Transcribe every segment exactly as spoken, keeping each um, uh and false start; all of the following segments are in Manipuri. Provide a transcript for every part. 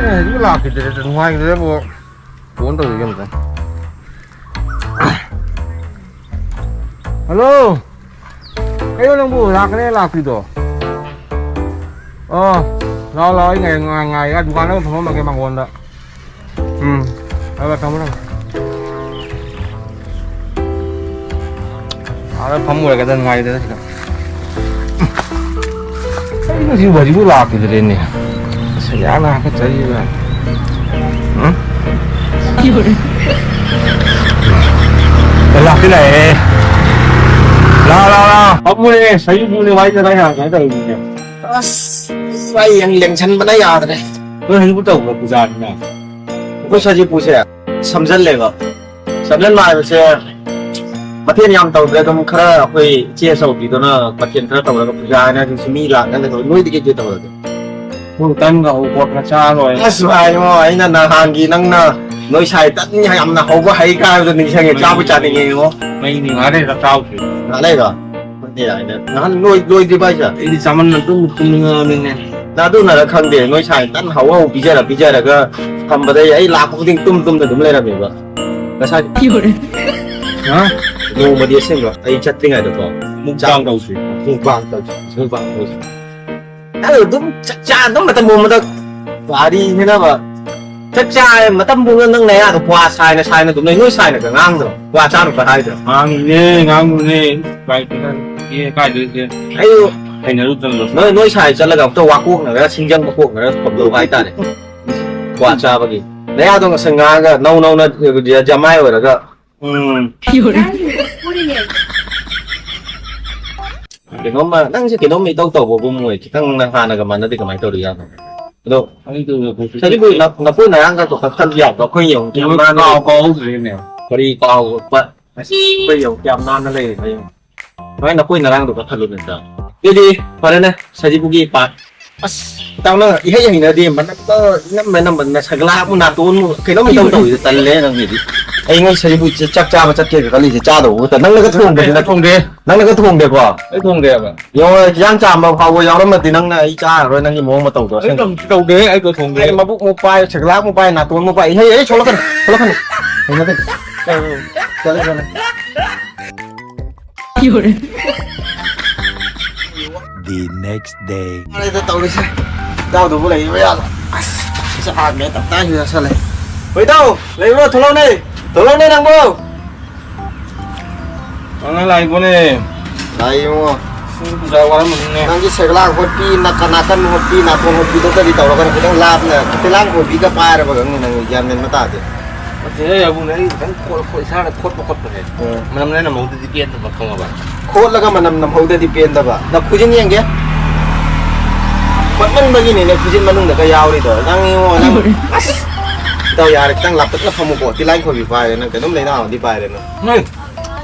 ꯑꯦ, ꯍꯧꯖꯤꯛ ꯂꯥꯛꯈꯤꯗ꯭ꯔꯦ, ꯅꯨꯡꯉꯥꯏꯈꯤꯗ꯭ꯔꯦꯕꯣ꯫ ꯐꯣꯟ ꯇꯧꯖꯒꯦ ꯑꯝꯇ꯫ ꯍꯜꯂꯣ꯫ ꯀꯩꯅꯣ ꯅꯪꯕꯨ ꯂꯥꯛꯀꯅꯤ ꯂꯥꯛꯇ꯭ꯔꯤꯗꯣ? ꯑꯣ, ꯂꯥꯛꯑꯣ, ꯂꯥꯛꯑꯣ, ꯑꯩ ꯉꯥꯏ-, ꯉꯥꯏ-, ꯉꯥꯏꯔꯒ ꯗꯨꯀꯥꯟꯗ ꯑꯗꯨꯝ ꯐꯝꯃꯝꯃꯒꯦ ꯃꯉꯣꯟꯗ꯫ ꯎꯝ, ꯍꯣꯏ, ꯍꯣꯏ, ꯊꯝꯃꯣ, ꯊꯝꯃꯣ꯫ ꯑꯥꯗ ꯐꯝꯃꯨꯔꯒꯗ ꯅꯨꯡꯉꯥꯏꯗꯅ ꯁꯤꯗ꯫ ꯀꯩꯅꯣ ꯁꯤꯕꯨ ꯍꯧꯖꯤꯛꯄꯨ ꯂꯥꯛꯈꯤꯗ꯭ꯔꯦꯅꯦ? ꯑꯁ, ꯌꯥꯝꯅ ꯍꯥꯀꯠꯆꯔꯤꯕ꯫ ꯎꯝ? ꯑꯦ, ꯂꯥꯛꯇꯤ ꯂꯥꯛꯑꯦ꯫ ꯂꯥꯛꯑꯣ, ꯂꯥꯛꯑꯣ, ꯂꯥꯛꯑꯣ꯫ ꯐꯝꯃꯨꯅꯦ, ꯁꯖꯤꯕꯨꯅꯦ, ꯋꯥꯔꯤ ꯆꯔꯥ ꯌꯥꯝ ꯀꯩꯅꯣ ꯇꯧꯔꯤꯁꯦ꯫ ꯑꯁ, ꯑꯩ ꯌꯥꯝ ꯂꯦꯡꯁꯟꯕꯅ ꯌꯥꯗ꯭ꯔꯦ꯫ ꯅꯣꯏ ꯍꯧꯖꯤꯛꯄꯨ ꯇꯧꯕ꯭ꯔꯣ ꯄꯨꯖꯥꯁꯤꯅ? ꯑꯩꯈꯣꯏ ꯁꯖꯤꯄꯨꯁꯦ ꯁꯝꯖꯜꯂꯦꯕ꯫ ꯁꯝꯖꯟꯕ ꯍꯥꯏꯕꯁꯦ ꯃꯊꯦꯜ ꯌꯥꯝ ꯇꯧꯗ꯭ꯔꯦ, ꯑꯗꯨꯝ ꯈꯔ ꯑꯩꯈꯣꯏ ꯏꯆꯦ ꯑꯆꯧꯕꯤꯗꯨꯅ ꯃꯊꯦꯜ ꯈꯔ ꯇꯧꯔꯒ ꯄꯨꯖꯥ ꯍꯥꯏꯅ ꯑꯗꯨꯝ ꯃꯤ ꯂꯥꯛꯅ ꯂꯩꯍꯧꯋꯦ꯫ ꯅꯣꯏꯗꯤ ꯀꯩ ꯀꯩ ꯇꯧꯔꯒꯦ? ꯃꯣꯏ ꯇꯟꯒ ꯍꯧꯕ ꯈꯣꯠꯄ ꯆꯥꯔꯣꯏ꯫ ꯑꯁ ꯚꯥꯏ ꯏꯉꯣ, ꯑꯩꯅ ꯅꯍꯥꯟꯒꯤ ꯅꯪꯅ ꯅꯣꯏ ꯁꯥꯏ ꯇꯟ ꯌꯥꯝꯅ ꯍꯧꯕ ꯍꯩ ꯀꯥꯏꯕꯗꯣ ꯅꯤꯡꯁꯤꯡꯉꯦ, ꯆꯥꯕꯨ ꯆꯥꯅꯤꯡꯉꯦ ꯏꯉꯣ꯫ ꯃꯩꯅꯤ ꯉꯥꯏꯔꯦ ꯆꯥꯛ ꯆꯥꯎꯁꯦ꯫ ꯉꯥꯏꯍꯥꯛ ꯂꯩꯔꯣ? ꯍꯣꯏꯅꯦ, ꯌꯥꯏꯅꯦ꯫ ꯅꯍꯥꯟ ꯂꯣꯏ-, ꯂꯣꯏꯗ꯭ꯔꯤꯕ ꯍꯥꯏꯁꯦ? ꯑꯩꯗꯤ ꯆꯥꯃꯟꯅ ꯑꯗꯨꯝ ꯇꯨꯝꯅꯤꯡꯉꯛꯑꯕꯅꯤꯅꯦ꯫ ꯅ ꯑꯗꯨꯅꯔ ꯈꯪꯗꯦ, ꯅꯣꯏ ꯁꯥꯏ ꯇꯟ ꯍꯧ ꯍꯧ ꯄꯤꯖꯔ ꯄꯤꯖꯔꯒ ꯊꯝꯕꯗꯩ ꯑꯩ ꯂꯥꯛꯄ ꯈꯨꯗꯤꯡ ꯇꯨꯝ ꯇꯨꯝꯅ ꯑꯗꯨꯝ ꯂꯩꯔꯝꯃꯦꯕ꯫ ꯉꯁꯥꯏ ꯍꯥ? ꯅꯣꯡꯃꯗꯤ ꯑꯁꯦꯡꯕ ꯑꯩ ꯆꯠꯇ꯭ꯔꯤꯉꯩꯗꯀꯣ꯫ ꯃꯨꯛꯕꯥꯡ ꯇꯧꯁꯤ꯫ ꯃꯨꯛꯕꯥꯡ ꯇꯧꯁꯤ꯫ ꯃꯨꯛꯕꯥꯡ ꯇꯧꯁꯤ꯫ ꯑꯗꯨ ꯑꯗꯨꯝ ꯆꯥꯛ ꯆꯥ ꯑꯗꯨꯝ ꯃꯇꯝ ꯄꯨꯝꯕꯗ ꯋꯥꯔꯤ ꯍꯥꯏꯅꯕ꯫ ꯆꯥꯛ ꯆꯥꯔꯦ ꯃꯇꯝ ꯄꯨꯝꯕꯗ ꯅꯪ ꯅꯌꯥꯗꯣ ꯀ꯭ꯋꯥ ꯁꯥꯏꯅ ꯁꯥꯏꯅ ꯑꯗꯨꯝ ꯂꯩ꯫ ꯅꯣꯏ ꯁꯥꯏꯅꯒ ꯉꯥꯡꯗ꯭ꯔꯣ? ꯀ꯭ꯋꯥ ꯆꯥꯅꯨ ꯈꯔ ꯍꯥꯏꯗ꯭ꯔꯣ? ꯉꯥꯡꯉꯤꯅꯦ, ꯉꯥꯡꯉꯤꯅꯦ꯫ ꯀꯥꯏꯗꯩ, ꯀꯥꯏꯗꯩ? ꯑꯩ ꯍꯩꯅꯔꯨꯗꯅ꯫ ꯅꯣꯏ, ꯅꯣꯏ ꯁꯥꯏ ꯆꯠꯂꯒ ꯑꯝꯇ ꯋꯥꯀꯣꯛꯅꯔꯒ ꯁꯤꯡꯖꯪ ꯃꯀꯣꯛꯅꯔꯒ ꯊꯝꯗꯧ ꯍꯥꯏꯇꯥꯔꯦ꯫ ꯀ꯭ꯋꯥ ꯆꯥꯕꯒꯤ꯫ ꯅꯌꯥꯗꯣ ꯉꯁꯪ ꯉꯥꯡꯉꯒ ꯅꯧ ꯅꯧꯅ ꯖꯃꯥꯏ ꯑꯣꯏꯔꯒ꯫ ꯎꯝ꯫ ꯀꯩꯅꯣꯝꯃ, ꯅꯪꯁꯦ ꯀꯩꯅꯣꯝꯃ ꯏꯇꯧ ꯇꯧꯕꯒꯨꯝ ꯑꯣꯏ꯫ ꯈꯤꯇꯪ ꯅꯪ ꯍꯥꯟꯅꯒ ꯃꯥꯟꯅꯗꯦ, ꯀꯃꯥꯏꯅ ꯇꯧꯔꯤꯖꯥꯠꯅꯣ? ꯑꯗꯣ, ꯁꯖꯤꯕꯨ ꯅ-, ꯅꯄꯣꯏ ꯅꯔꯥꯡꯒꯗꯣ ꯈꯔ ꯈꯟꯕ ꯌꯥꯕ꯭ꯔꯣ? ꯑꯩꯈꯣꯏ ꯌꯦꯡꯉꯨ, ꯀꯌꯥꯝ ꯅꯥꯟꯅ ꯂꯩ-, ꯀꯥꯎ ꯀꯥꯎꯍꯧꯗ꯭ꯔꯦꯅꯦ꯫ ꯀꯔꯤ ꯀꯥꯎꯕ? ꯑꯁ, ꯑꯩꯈꯣꯏ ꯌꯦꯡꯉꯨ, ꯀꯌꯥꯝ ꯅꯥꯟꯅ ꯂꯩꯔꯤꯅꯣ ꯌꯦꯡꯉꯨ꯫ ꯅꯣꯏ ꯅꯄꯣꯏ ꯅꯔꯥꯡꯗꯣ ꯈꯔ ꯈꯜꯂꯨꯅꯦ ꯑꯝꯇ꯫ ꯑꯗꯨꯗꯤ ꯐꯔꯦꯅꯦ, ꯁꯖꯤꯕꯨꯒꯤ ꯄꯥꯔꯠ꯫ ꯑꯁ, ꯏꯇꯥꯎ ꯅꯪ ꯏꯍꯩ ꯍꯩꯅꯗꯦ, ꯃꯅꯞꯀ ꯏꯅꯝ ꯃꯅꯝ, ꯅꯁꯒꯂꯥ ꯑꯃꯨꯛ ꯅꯥꯇꯣꯟ ꯑꯃꯨꯛ ꯀꯩꯅꯣꯝ ꯏꯇꯧ ꯇꯧꯋꯤꯗ, ꯇꯜꯂꯦ ꯅꯪꯒꯤꯗꯤ꯫ ꯑꯩ ꯉꯁꯤ ꯁꯖꯤꯕꯨ ꯆꯥꯛ ꯆꯥꯕ ꯆꯠꯀꯦꯒ ꯈꯜꯂꯤꯁꯦ, ꯆꯥꯗꯧꯕ ꯈꯛꯇ꯫ ꯅꯪꯅꯒ ꯊꯣꯡꯕꯁꯦ ꯑꯩ ꯅꯠꯇꯦ꯫ ꯊꯣꯡꯗꯦ꯫ ꯅꯪꯅꯒ ꯊꯣꯡꯗꯦꯀꯣ? ꯑꯩ ꯊꯣꯡꯗꯦꯕ꯫ ꯌꯦꯡꯉꯣ, ꯍꯤꯟꯖꯥꯡ ꯆꯥꯝꯕ ꯐꯥꯎꯕ ꯌꯥꯎꯔꯝꯃꯗꯤ ꯅꯪꯅ ꯑꯩ ꯆꯥꯔꯔꯣꯏ, ꯅꯪꯒꯤ ꯃꯑꯣꯡ ꯃꯇꯧꯗꯣ ꯑꯩ ꯑꯁꯦꯡꯕ꯫ ꯇꯧ-, ꯇꯧꯗꯦ, ꯑꯩ ꯇꯧ ꯊꯣꯡꯗꯦ꯫ ꯑꯩ ꯃꯕꯨꯛ ꯃꯨꯛ ꯄꯥꯏ, ꯁꯦꯒ꯭ꯔꯥꯛ ꯃꯨꯛ ꯄꯥꯏ, ꯅꯥꯇꯣꯟ ꯃꯨꯛ ꯄꯥꯏ꯫ ꯏꯍꯩ, ꯏꯍꯩ, ꯁꯣꯛꯂꯛꯀꯅꯤ, ꯁꯣꯛꯂꯛꯀꯅꯤ꯫ ꯍꯩꯅꯗꯦ꯫ ꯆꯠꯂꯣ, ꯆꯠꯂꯣ꯫ The next day. ꯃꯥꯅꯦꯗ ꯇꯧꯔꯤꯁꯦ꯫ ꯏꯇꯥꯎꯗꯨꯕꯨ ꯂꯩꯕ ꯌꯥꯗ꯫ ꯑꯁ, ꯆꯥꯛ ꯍꯥꯟꯕ ꯇꯞꯇꯥꯏꯁꯨ ꯆꯥꯁꯜꯂꯦ꯫ ꯍꯣꯏ, ꯏꯇꯥꯎ, ꯂꯩꯕ꯭ꯔꯣ? ꯊꯣꯛꯂꯛꯎꯅꯦ꯫ ꯊꯣꯛꯂꯛꯎꯅꯦ ꯅꯪꯕꯣ꯫ ꯑꯉꯥꯡ ꯂꯥꯛꯏꯕꯣꯅꯦ꯫ ꯂꯥꯛꯏ ꯏꯕꯨꯡꯉꯣ꯫ ꯁꯤ ꯄꯨꯖꯥ ꯋꯥꯔꯝꯃꯅꯤꯅꯦ꯫ ꯅꯪꯒꯤ ꯁꯦꯒꯂꯥ ꯍꯣꯠꯄꯤ, ꯅꯥꯀꯟ ꯅꯥꯀꯟ ꯍꯣꯠꯄꯤ, ꯅꯥꯇꯣꯟ ꯍꯣꯠꯄꯤꯗꯣ ꯀꯔꯤ ꯇꯧꯔꯒꯅꯣ? ꯈꯤꯇꯪ ꯂꯥꯞꯅ, ꯇꯤꯂꯥꯡ ꯈꯣꯏꯕꯤꯒ ꯄꯥꯏꯔꯕ ꯈꯪꯅꯤ ꯅꯪ, ꯒ꯭ꯌꯥꯟ ꯃꯦꯟ ꯑꯃ ꯇꯥꯗꯦ꯫ ꯅꯠꯇꯦꯍꯦ, ꯑꯕꯨꯡꯅꯦ, ꯑꯩ ꯈꯤꯇꯪ ꯈꯣꯠ-, ꯈꯣꯠ-, ꯏꯁꯥꯅ ꯈꯣꯠꯄ ꯈꯣꯠꯄꯅꯦ꯫ ꯎꯝ꯫ ꯃꯅꯝ ꯂꯩꯅ ꯃꯍꯨꯠꯇꯗꯤ ꯄꯦꯟꯗꯕ, ꯈꯪꯉꯕ? ꯈꯣꯠꯂꯒ ꯃꯅꯝ ꯅꯝꯍꯧꯗꯗꯤ ꯄꯦꯟꯗꯕ꯫ ꯅ ꯈꯨꯖꯤꯟ ꯌꯦꯡꯒꯦ꯫ ꯈꯣꯠꯃꯟꯕꯒꯤꯅꯤꯅꯦ ꯈꯨꯖꯤꯟ ꯃꯅꯨꯡꯗꯒ ꯌꯥꯎꯔꯤꯗꯣ꯫ ꯅꯪ ꯏꯉꯣ, ꯅꯪ꯫ ꯑꯁ! ꯏꯇꯥꯎ, ꯌꯥꯔꯦ, ꯈꯤꯇꯪ ꯂꯥꯞꯇꯛꯅ ꯐꯝꯃꯨꯀꯣ꯫ ꯇꯤꯂꯥꯏ ꯈꯣꯏꯕꯤ ꯄꯥꯏꯔꯦ ꯅꯪ꯫ ꯀꯩꯅꯣꯝ ꯂꯩꯅꯥ ꯑꯃꯗꯤ ꯄꯥꯏꯔꯦ ꯅꯪ꯫ ꯅꯣꯏ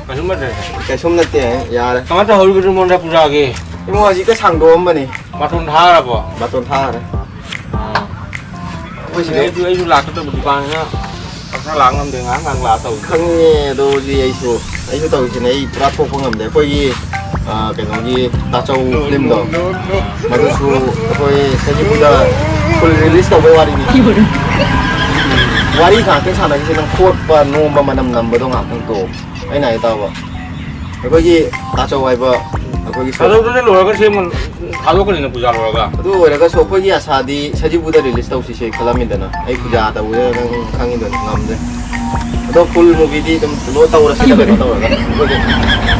ꯀꯩꯁꯨꯝ ꯅꯠꯇꯦ꯫ ꯀꯩꯁꯨꯝ ꯅꯠꯇꯦ, ꯌꯥꯔꯦ꯫ ꯀꯃꯥꯏꯅ ꯇꯧꯍꯧꯔꯤꯕ ꯅꯉꯣꯟꯗ ꯄꯨꯖꯥꯒꯤ? ꯏꯉꯣ, ꯍꯧꯖꯤꯛꯇ ꯁꯥꯡꯗꯣꯛꯑꯝꯕꯅꯤ꯫ ꯕꯥꯇꯣꯟ ꯊꯥꯔꯕꯣ? ꯕꯥꯇꯣꯟ ꯊꯥꯔꯦ꯫ ꯑꯥ꯫ ꯑꯩꯈꯣꯏ ꯁꯤꯗ ꯑꯩꯁꯨ, ꯑꯩꯁꯨ ꯂꯥꯛꯀꯗꯕ ꯗꯨꯀꯥꯟꯁꯤꯅ ꯄꯪꯁꯥ ꯂꯥꯛ ꯉꯝꯗꯦ, ꯉꯥꯏꯍꯥꯛ ꯉꯥꯏꯍꯥꯛ ꯂꯥꯛꯑ ꯇꯧꯏ꯫ ꯈꯪꯉꯦ, ꯑꯗꯣ ꯍꯧꯖꯤꯛ ꯑꯩꯁꯨ, ꯑꯩꯁꯨ ꯇꯧꯔꯤꯁꯤꯅꯦ, ꯑꯩ ꯄꯨꯔꯥ ꯊꯣꯛꯄ ꯉꯝꯗꯦ꯫ ꯑꯩꯈꯣꯏꯒꯤ, ꯑ, ꯀꯩꯅꯣꯒꯤ ꯇꯥꯆꯧ ꯐꯤꯂꯝꯗꯣ, ꯃꯗꯨꯁꯨ ꯑꯩꯈꯣꯏ ꯁꯖꯤꯕꯨꯗ full release ꯇꯧꯕꯩ ꯋꯥꯔꯤꯅꯤ꯫ ꯋꯥꯔꯤ ꯉꯥꯛꯇꯪ ꯁꯥꯟꯅꯈꯤꯁꯦ, ꯅꯪ ꯈꯣꯠꯄ, ꯅꯣꯝꯕ, ꯃꯅꯝ ꯅꯝꯕꯗꯣ ꯉꯥꯛꯇꯪ ꯇꯣꯛꯑꯣ꯫ ꯑꯩꯅ ꯍꯥꯏꯒꯦ ꯇꯥꯎꯕ꯫ ꯑꯩꯈꯣꯏꯒꯤ ꯇꯥꯆꯧ ꯍꯥꯏꯕ ꯑꯩꯈꯣꯏꯒꯤ ꯁꯣ-, ꯇꯥꯆꯧꯗꯨꯗꯤ ꯂꯣꯏꯔꯒ ꯁꯦꯝꯃ ꯊꯥꯗꯣꯛꯀꯅꯤꯅ ꯄꯨꯖꯥ ꯂꯣꯏꯔꯒ꯫ ꯑꯗꯨ ꯑꯣꯏꯔꯒꯁꯨ ꯑꯩꯈꯣꯏꯒꯤ ꯑꯁꯥꯗꯤ ꯁꯖꯤꯕꯨꯗ release ꯇꯧꯁꯤꯁꯦ ꯈꯜꯂꯝꯃꯤꯗꯅ꯫ ꯑꯩ ꯄꯨꯖꯥ ꯇꯧꯕꯗ ꯅꯪ ꯈꯪꯉꯤꯗꯨꯅꯤ, ꯉꯝꯗꯦ꯫ ꯑꯗꯣ full movieꯗꯤ ꯑꯗꯨꯝ ꯂꯣꯏ ꯇꯧꯔꯁꯤꯗ, ꯀꯩꯅꯣ ꯇꯧꯔꯒ꯫ ꯑꯩꯈꯣꯏꯒꯤ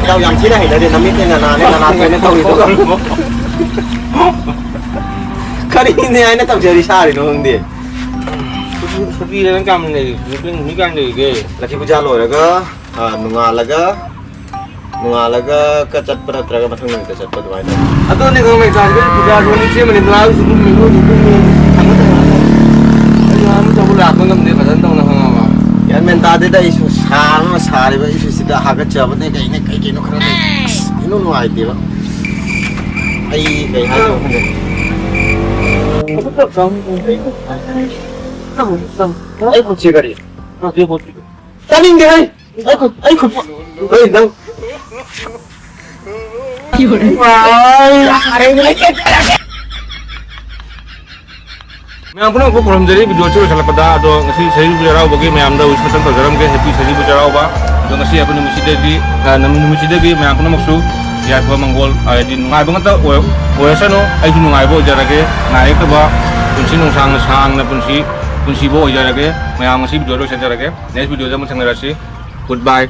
ꯏꯇꯥꯎ ꯌꯥꯝ ꯊꯤꯅ ꯍꯩꯅꯗꯦ, ꯅꯃꯤꯠꯅꯦ ꯅꯅꯥꯅꯦ ꯅꯅꯥꯇꯣꯟꯅꯦ ꯇꯧꯔꯤꯗꯣ꯫ ꯀꯔꯤꯅꯦ ꯍꯥꯏꯅ ꯇꯧꯖꯔꯤ ꯁꯥꯔꯤꯅꯣ ꯈꯪꯗꯦ꯫ ꯁꯨꯇꯤ, ꯁꯨꯇꯤꯗ ꯅꯪ ꯀꯌꯥꯝ ꯂꯩꯔꯤ? ꯅꯨꯄꯤ, ꯅꯨꯃꯤꯠ ꯀꯌꯥꯝ ꯂꯩꯔꯤꯒꯦ? ꯂꯛꯈꯤ ꯄꯨꯖꯥ ꯂꯣꯏꯔꯒ, ꯑ, ꯅꯣꯡꯉꯥꯜꯂꯒ, ꯅꯣꯡꯉꯥꯜꯂꯒ ꯀ ꯆꯠꯄ ꯅꯠꯇ꯭ꯔꯒ ꯃꯊꯪ ꯅꯨꯃꯤꯠꯇ ꯆꯠꯄ ꯑꯗꯨꯃꯥꯏꯅ ꯇꯧꯋꯤ꯫ ꯑꯗꯨꯅꯦ ꯈꯪꯕ ꯏꯆꯥꯁꯤꯗ ꯄꯨꯖꯥ ꯂꯣꯏꯅ ꯁꯦꯝꯃꯅꯤ, ꯂꯥꯛꯑꯒꯁꯨ ꯑꯗꯨꯝ ꯃꯤꯉꯣꯟꯗ ꯑꯗꯨꯝ ꯊꯥꯡꯒꯠ ꯊꯥꯡꯒꯠ꯫ ꯑꯩ ꯑꯃ ꯇꯧꯕ ꯂꯥꯛꯄ ꯉꯝꯗꯦ ꯐꯖꯅ ꯇꯧꯅ ꯈꯪꯉꯕ? ꯒ꯭ꯌꯥꯟ ꯃꯦꯟ ꯇꯥꯗꯦꯗ ꯑꯩꯁꯨ, ꯁꯥꯕꯅ ꯁꯥꯔꯤꯕ ꯑꯩꯁꯨ ꯁꯤꯗ ꯍꯥꯒꯠꯆꯕꯅꯦ ꯀꯩꯅꯦ ꯀꯩ ꯀꯩꯅꯣ ꯈꯔ ꯂꯩ꯫ ꯑꯁ, ꯏꯅꯨꯡ ꯅꯨꯡꯉꯥꯏꯇꯦꯕ꯫ ꯑꯩ ꯀꯩ ꯍꯥꯏꯗꯣꯏꯅꯣ ꯈꯪꯗꯦ꯫ ꯑꯩ ꯈꯨꯠꯁꯦ ꯀꯔꯤ? ꯇꯥꯅꯤꯡꯗꯦ ꯍꯩ꯫ ꯑꯩ ꯈꯨ-, ꯑꯩ ꯈꯨ-, ꯍꯩ, ꯅꯪ꯫ ꯃꯌꯥꯝ ꯄꯨꯝꯅꯃꯛꯄꯨ ꯈꯨꯔꯨꯝꯖꯔꯤ꯫ ꯚꯤꯗꯤꯑꯣꯁꯤ ꯂꯣꯏꯁꯤꯜꯂꯛꯄꯗ, ꯑꯗꯣ ꯉꯁꯤ ꯁꯖꯤꯕꯨ ꯆꯩꯔꯥꯎꯕꯒꯤ ꯃꯌꯥꯝꯗ wish ꯈꯛꯇꯪ ꯇꯧꯖꯔꯝꯒꯦ꯫ Happy ꯁꯖꯤꯕꯨ ꯆꯩꯔꯥꯎꯕ꯫ ꯑꯗꯣ ꯉꯁꯤ ꯍꯥꯏꯕ ꯅꯨꯃꯤꯠꯁꯤꯗꯗꯤ, ꯑ, ꯅꯨꯃꯤꯠꯁꯤꯗꯒꯤ ꯃꯌꯥꯝ ꯄꯨꯝꯅꯃꯛꯁꯨ ꯌꯥꯏꯐ ꯃꯪꯒꯣꯜ, ꯍꯥꯏꯗꯤ ꯅꯨꯡꯉꯥꯏꯕ ꯉꯥꯛꯇ ꯑꯣꯏ-, ꯑꯣꯏꯔꯁꯅꯨ꯫ ꯑꯩꯁꯨ ꯅꯨꯡꯉꯥꯏꯕ ꯑꯣꯏꯖꯔꯒꯦ꯫ ꯅꯥꯔꯛꯇꯕ ꯄꯨꯟꯁꯤ ꯅꯨꯡꯁꯥꯡꯅ ꯁꯥꯡꯅ ꯄꯨꯟꯁꯤ, ꯄꯨꯟꯁꯤꯕ ꯑꯣꯏꯖꯔꯒꯦ꯫ ꯃꯌꯥꯝ ꯉꯁꯤ ꯚꯤꯗꯤꯑꯣ ꯂꯣꯏꯁꯤꯟꯖꯔꯒꯦ꯫ Next ꯚꯤꯗꯤꯑꯣꯗ ꯑꯃꯨꯛ ꯊꯦꯡꯅꯔꯁꯤ꯫ Goodbye꯫